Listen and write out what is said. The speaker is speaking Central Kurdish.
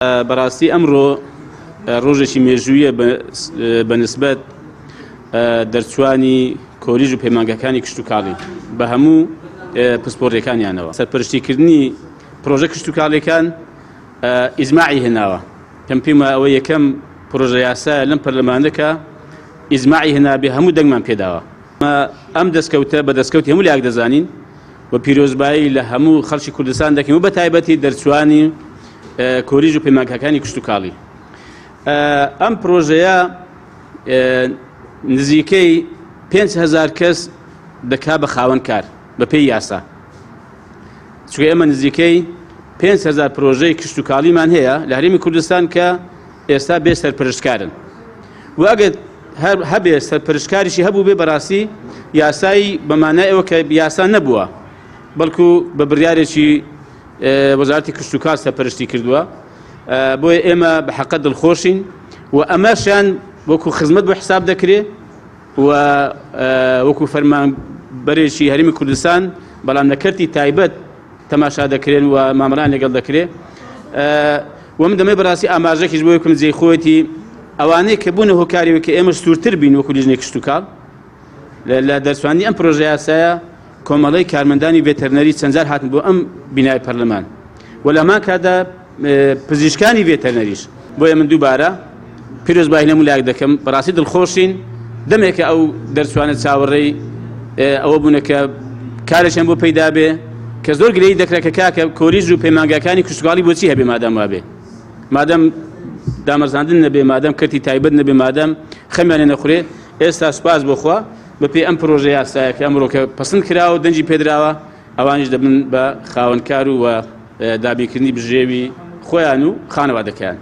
بەڕاستی ئەمڕۆ ڕۆژێکی مێژوویە بە نسبەت دەرچوانی کۆلیژ و پەیمانگەکانی کشتتوکاڵی بە هەموو پسپۆڕیەکانیانەوە سەرپەرشتیکردنی پرۆژە کشتتوکاڵیەکان ئیزماعی هێناوە کەم پێم ئەوە یەکەم پرۆژە یاسایە لەم پەرلەمانەکە ئیزماعی هێنابێ هەموو دەنگمان پێداوە ئەم دەستکەوتە بە دەستکەوتی هەموو لایەک دەزانین و پیرۆزبایی لە هەموو خەڵکی کوردستان دەکەین و بە تایبەتی دەرچوانی کۆلیژ و پەیمانگاکانی کشتتوکاڵی ئەم پرۆژەیە نزیکەی 5هزار کەس دەکا بە خاوەن کار بە پێی یاسا چونکە ئێمە نزیکەی 5هزار پرۆژەی کشتتوکاڵیمان هەیە لە هەرێمی کوردستان کە ئێستا بێ سەرپەرشتکارن و ئەگەر هەر هەبێ سەرپەرشتکاریشی هەبوو بێ بەڕاستی یاسایی بە مانای ئەوە کە یاسا نەبووە بەڵکو بە بڕیارێکی وەزارەتی کشتوکاڵ سەرپەرشتی کردووە بۆیە ئێمە بە حەقە دڵخۆشین و ئەمەشیان وەکو خزمەت بۆ حساب دەکرێ و وەکو فەرمانبەرێکی هەرێمی کوردستان بەڵام لە کەرتی تایبەت تەماشا دەکرێن و مامەڵان لەگەڵ دەکرێ و من دەمێ بەڕاستی ئاماژەکیش بۆ یەکم جێی خۆیەتی ئەوانەی کە بوونە هۆکاری کە ئێمە سوورتر بین وەکو لیژنەی کشتوکاڵ لە دەرچوانی ئەم پرۆژە یاسایە کۆمەڵەی کارمەندانی ڤێتەرنەری چەندجار هاتن بۆ ئەم بینای پەرلەمان و لە هەمان کاتدا پزیشکانی ڤێتەرنەریش بۆیە من دووبارە پیرۆزبایی لەمو لایەک دەکەم بەڕاستی دڵخۆشین دەمێکە ئەو دەرچوانە چاوەڕێی ئەوە بوونە کە کارێکیان بۆ پەیدا بێ کە زۆر گلەیی دەکرا کە کاکە کۆلیژ و پەیمانگاکانی کشتوکاڵی بۆچی هەبێ مادام وابێ مادام دامەزراندن نەبێ مادام کەرتی تایبەت نەبێ مادام خەمیان لێ نەخورێ ئێستا سوپاس بۆ خوا بەپێی ئەم پرۆژە یاسایە کە ئەمڕۆ کە پەسند کراوە و دەنگی پێدراوە ئەوانیش دەبن بە خاوەنکار و دابینکردنی بژێوی خۆیان و خانەوادەکەیان.